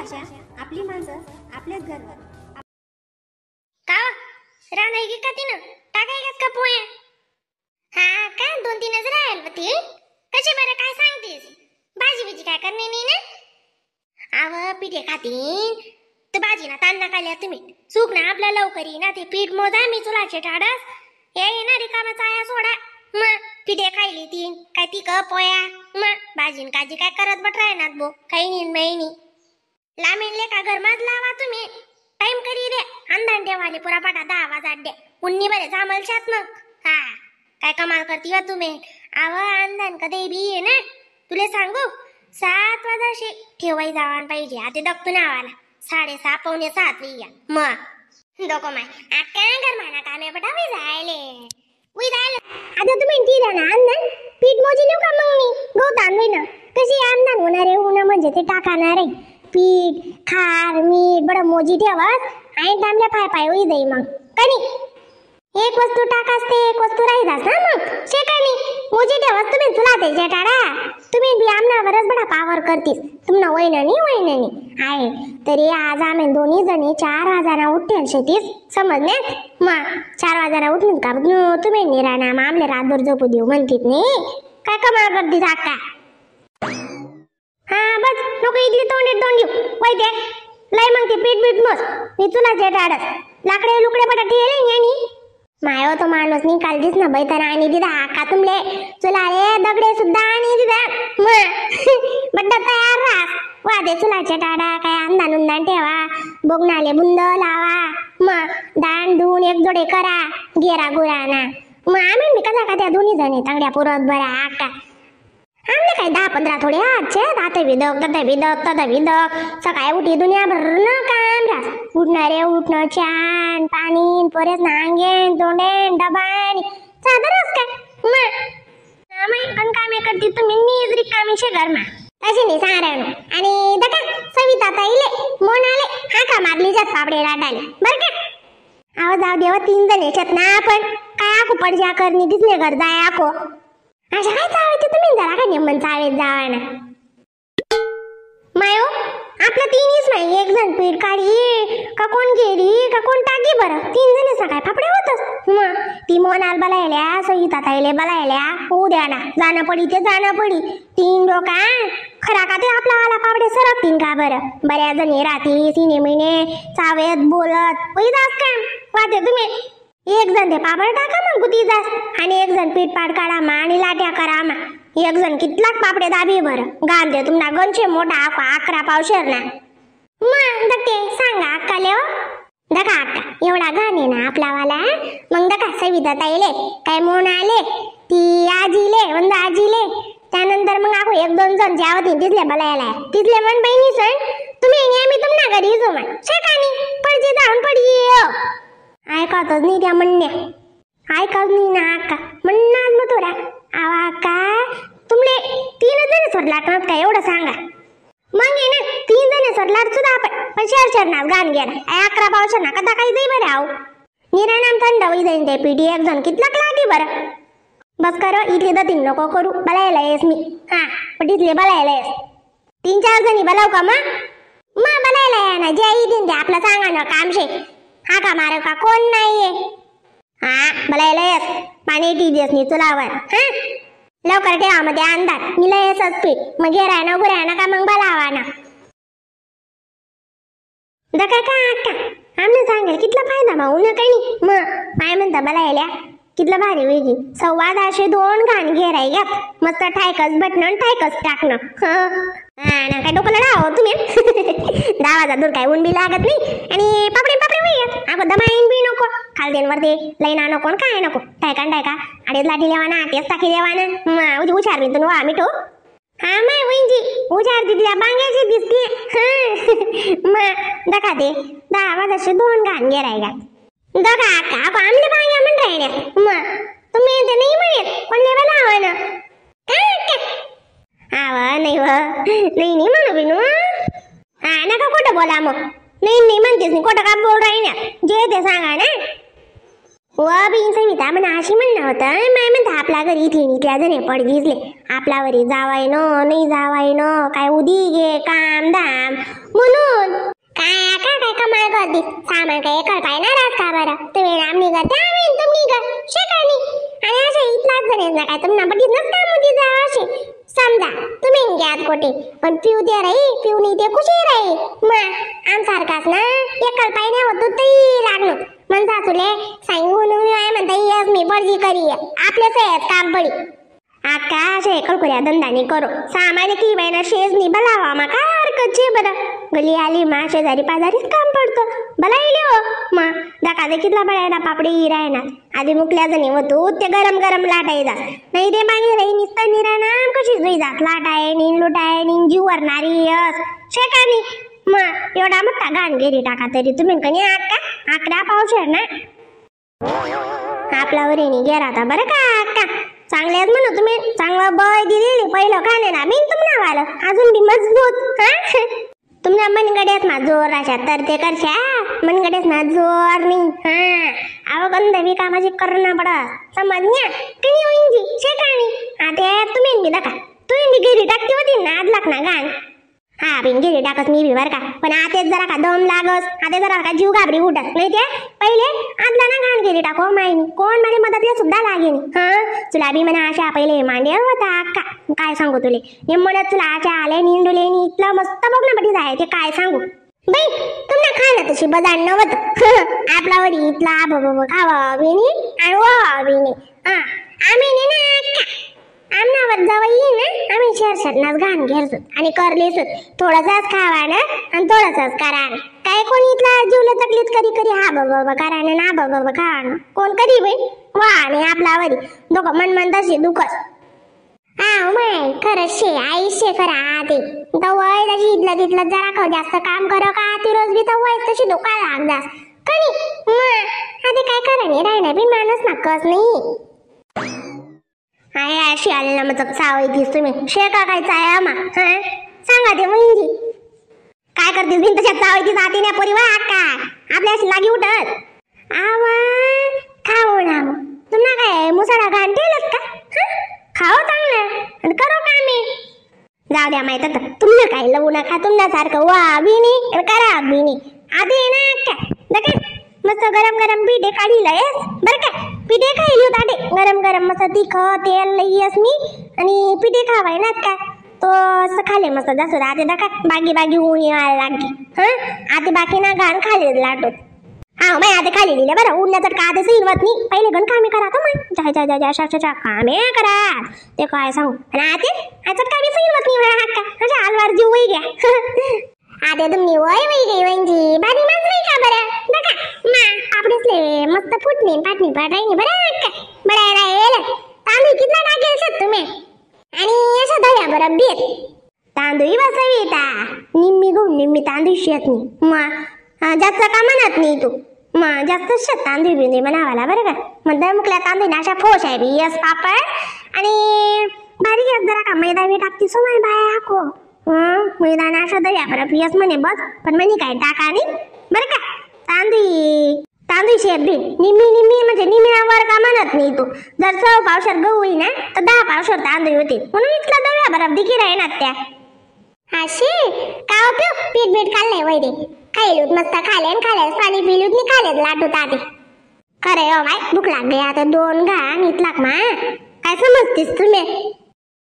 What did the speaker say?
भाषा, आपली माणसं, आपलेच घर. का रानाई की का तिनं टाकाय का पोया? हा का दोन तीनच राहील ती कसे बरं काय सांगतीस? भाजी बिजी काय करणे नाही ना? आव पिठे खातीन तर भाजी ना तांदा खाल्या तुम्ही सुक ना आपल्या लवकर ना ते पीठ मोजा मी चुलाचे ठाडस हे ना रिकामा चाया सोडा. मग पिठे खायली तीन काय ती क पोया मग भाजीन काजी काय करत बट राहणार बो काही नाही नाही लामेनले का घरमात लावा तुम्ही टाइम करी दे अंधान ठेवाले पुरा पाटा 10 वाजात द्या उन्नी बरे जामलशात मग. हा काय कमाल करती वा तुम्ही. आव अंधान कधी बी आहे ना तुले सांगू 7 वाजाशे ठेवाई जावान पाहिजे. आता दखतो नावाला 6:30 6:45 या मग डोको my आका घर माना कामे बटा we जायले we जायले. आता तुम्ही ती द्या ना अंधान पीठ मोजी नेऊ का मग मी गहू तांदूळ ना कशी अंधान होणार आहे उन्हा म्हणजे ते टाकणार आहे पीठ खार मीठ बडं मोजी ठेवत आणि तांबल्या पाय पाय होई जाई मग कणी एक वस्तू टाकास ते एक वस्तू राहीदास ना मग शेकानी मोजी ठेवस तुम्ही तुला ते जेटाडा तुम्ही बी आमना बरंच बडा पावर करतीस तुमना वहिनी वहिनी आहे तरी आज आम्ही दोन्ही जणी 4 वाजाना उठेल शेतीस समजण्यात मग 4 वाजाना उठून का तुम्ही निराना मग आमले रातभर झोपू देऊ म्हणतीत नाही काय कमाल करतीस अक्का. हा बस नको इडली तोंडीत तोंड देऊ वय ते लय मग ते पीठ बीठ मस मी तुला जेटाडस लाकडे लुकडे बटाटे येले यांनी मायो तो माणूस निकाल दिस ना बैताना आणि दिदा का तुमले चुला रे दगडे सुद्धा आणि दिदा मग बड्डा तयार रास वा दे चुलाच्या टाडा काय अंधान उंदान ठेवा बोगनाले बुंद लावा मग दान धुवून एक जोडे करा गेरा गुराना मग आम्ही मी कसा का त्या दोन्ही जणी तांगड्या पुरत बरा आका आमले काय 10-15 थोडे आजचे दाते विदक तते विदक तते विदक सकाळी उठी दुनिया भर न काम रास उठणारे उठणं छान पाणी पोरेस नांगेन तोंडेन डबान सादरच काय मग पण कामे करते तुम्ही मी रिकामी शे घरमा तशी नाही सांगायनो. आणि दका सविता ताईले मोन आले हा का मारली जात पापडे लाटाले बरं का. आवाज जाऊ देवा 3 जण याच्यात ना आपण काय आखो पडजा करणी दिसले घर जाय आखो अशा काय चावायचे तुम्ही जरा का नेमन चावेत जावा ना मायो आपलं 3च नाही एक जण पीठ काढी का कोण गेली का कोण टाकी बरं 3 जण सकाळ फापडे होतच मग ती मोनाल बलायल्या सविता ताईले बलायल्या होऊ द्या ना जाणं पडी ते जाणं पडी 3 डोका खरा का ते आपला वाला पापडे सरकतीन का बरं बऱ्या जणी राहती सिने महिने चावेत बोलत होई जास काम वाते तुम्ही एक जण ते पापड टाका मग गुती जास आणि एक जण पीठ पाड काढा मा आणि लाट्या करा मा एक जण कितलाक पापडे दाबी बरं गाल दे तुम्हाला गंचे मोठा 11 पावशेर ना मग दके सांगा अक्का लेव दका अक्का एवढा घाण आहे ना आपलावाला. मग दका सविता ताईले काय मोन आले ती आजीले वंदा आजीले त्यानंतर मग आखो 1-2 जण ज्या होती तिथले बलायला तिथले मन बहिणी सण तुम्ही आम्ही तुम्हाला घरी जाऊ मग शेकानी पडजे धावून पडी ऐकतच नाही त्या म्हणण्या ऐकत नाही ना अक्का म्हणणार मग थोडा आवा अक्का तुमले 3 जण सोडलात काय एवढं सांगा मग आहे ना 3 जण सोडलात सुद्धा आपण पण शेर शेर ना गाण गेला 11 पावशे ना कदा काही जाई बरं आहो निराणाम थंड होई जाईन ते पिढी एक जण कितलाक लागी बरं बस कर इथले दतीन नको करू बलायला येस मी हा पण इथले बलायला येस 3-4 जणी बलाव का मग मग बलायला या ना ज्या येतील ते आपलं सांगा ना कामशे हा का मार का कोण नाहीये हा बलायला येस पाणी टी देस नी चुलावर हा लवकर ठेवा मध्ये अंधार मी लयच पीठ मग गेराय ना गुराय ना का मग बलावा ना दका का अक्का आमने सांगेल कितला फायदा भाऊ ना काही नाही मग काय म्हणता बलायला कितला भारी वेगी 10.25 2 घाण घेराय घ्यात मस्त ठायकस बटणं ठायकस टाकणं हा ना काय डोकं लढावं तुम्ही 10 वाजा दूर काय ऊन बी लागत नाही आणि पापडे पापडे होई अगं दमाईन बी नको खालदेन वरते लईना नको काय नको ठायका ठायका अडीच लाठी लेवा ना तेच टाकी देवा ना उजी हुशार बी तुम्ही वा मिठो हा माय वहिंजी हुशार तिथल्या बांग्याची दिसते हा मग दखा दे 10 वाजाशे 2 घाण घेराय घ्या दखा अक्का अगं आमले बांग्या म्हण राहिल्या मग तुम्ही ते नाही म्हणत कोणले बलावं ना आव नाही व नाही नाही म्हणू बिनू हा नका खोटं बोला मग नाही नाही म्हणतेस नाही खोटं का बोल राहिल्या जे ते सांगा ना व बिन सविता म्हणा अशी म्हणणं होतं माय म्हणता आपला घरी इथे इथल्या जणे पड दिसले आपल्यावरी जावाय न नाही जावाय न काय उदी गे काम धाम म्हणून काय का काय कमाल करतीस सामान काय एकर पाय ना राहत का बरं तुम्ही आमनी करते आम्ही तुम्ही कर शेकानी आणि असे इथलाच जण ना काय तुम्हाला बघितलंच का मध्ये जा असे समजा तुम्ही घ्यात कोठे पण पिऊ दे रे पिऊ नाही ते खुशी रे मा आमसारखाच ना एकल पाय नाही होतो तरी लागलो मन सासूले सांगून मी आहे म्हणता येस मी बळजी करी आपल्याच आहेत काम बळी आका असे एकलकुऱ्या धंदानी करो सामान्य की बाईना शेज नाही बलावा मा काय हरकत छे बरं गली आली मा शेजारी पाजारीच काम पडतं भला इले हो मा दाका देखितला बळायला पापडी राहणार आधी मुकल्या जणी होतो ते गरम गरम लाटाय जात नाही ते मागे राही निसतं निराना कशी जुई जात लाटाय नीन लुटाय नीन जीव वरणारी यस शेकानी मा एवढा मोठा घाण घेरी टाका तरी तुम्ही कनी आका आकडा पावशेर ना आपला वरीनी गेला आता बरं का अक्का चांगले म्हणू तुम्ही चांगलं बळ दिलेली पहिलं का नाही ना बिन तुम्हाला आलं अजून बी मजबूत हा तुमच्या मनगड्यात ना जोर अशा तर ते करशा मनगड्यात ना जोर नाही हा अहो गंध बी कामाची करणं पडत समजण्या कणी होईन जी शेकाणी आता तुम्ही बी नका तुम्ही बी घरी टाकते होती ना आज लाग ना घाण हा बिन घरी टाकत मी बी बरं का पण आतेच जरा का दम लागस आते जरा का जीव घाबरी उठत नाही ते पहिले आदला ना घाण घरी टाको मायनी कोण मला मदतला सुद्धा लागेन हा तुला बी म्हणा अशा पहिले मांड्या होता अक्का काय सांगू तुले म्हणत तुला आशा आले निंडुले नी इतलं मस्त बघ ना बटी जाय ते काय सांगू बाई तुम्हाला खाणं तशी बजार नव्हतं आपला वडी इथला आबा खावा बिनी आणि वा बिनी हा आम्ही ना अक्का आमनावर जवळ येईन ना आम्ही शहर घाण घेरसोत आणि करलेसोत थोडासाच खावा ना आणि थोडासाच करा काय कोणी इथला जीवला तकलीफ करी करी हा बाबा करा ना बाबा खावा ना कोण करी बाई वा आणि आपला वरी दोघं मन मन तशी दुखस हा माय खरंच शे आई शे खरं आते दवाय तशी इथलं तिथलं जरा खाऊ जास्त काम करो का ती रोज बी दवाय तशी दुखा लाग जास कणी मग आधी काय खरं नाही राहिना बी माणूस ना कस नाही आहे अशी आले ना मग चावतीस तुम्ही शेका काय चाया मा हा सांगा ते मुंजी काय करतीस बिन तशा चावतीस आती ना पोरी वा का आपल्या अशी लागी उठत आवा खाओ ना मग तुम्हाला काय मुसाळा घाण ठेवलंच का खाओ चांगलं आणि करो कामे जाऊ द्या माहित आता तुम्हाला काय लवू नका तुमच्यासारखं वा बिनी आणि करा बिनी आधी ना का नका मस्त गरम गरम पिठे काढीला येस बरं का पिठे खायली होता गरम गरम मस्त तिखट तेल लई मी आणि पिठे खावाय ना का तो असं खाले मस्त जसं आते दाखा बागी बागी ऊन यायला लागली हा आते बाकी ना घाण खाली लाटत हा माय आते खाली दिले बरं ऊन तर का आते सिरवत नाही पहिले गण कामे करा तर माय जा जा जा जा शा शा कामे करा ते काय सांगू आणि आते आजच कामे सिरवत नाही मला हाका अशा आलवार जीव वही घ्या आता तुम्ही वय वय गई वंजी भारी माणसं नाही का बरं नका मा आपलेसले मस्त फुटणी पाटणी पाटायनी बरं का बरं राहील तांदूळ कितना टाकेल सर तुम्ही आणि अशा दह्या बरं बेत तांदूळी बसावी ता निम्मी गहू निम्मी तांदूळ शेत नाही मा जास्त का म्हणत नाही तू मा जास्त शेत तांदूळ बी नाही म्हणावाला बरं का मग मुकल्या तांदूळ ना अशा फोश आहे बी यस पापड आणि बारीक जरा का मैदा बी टाकती सो माय बाया हाको मैदान अशा दह्या बरं यस म्हणे बस पण म्हणे काय टाका नाही बरं का तांदूळ तांदूळ शेत बी निम्मी निम्मी म्हणजे निम्म्यावर का म्हणत नाही तू जर 100 पावशेर गहू होई ना तर 10 पावशेर तांदूळ होते म्हणून इथला दव्या बरं दिकी राही ना त्या अशी का हो पीठ बीठ खाल्लंय वैरे खायलूत मस्त खाले आणि खाले पाणी पिलूत नाही खाले लाटूत आधी खरे हो बाय भूक लागली आता 2 घाण इथलाक मा काय समजतीस तुम्ही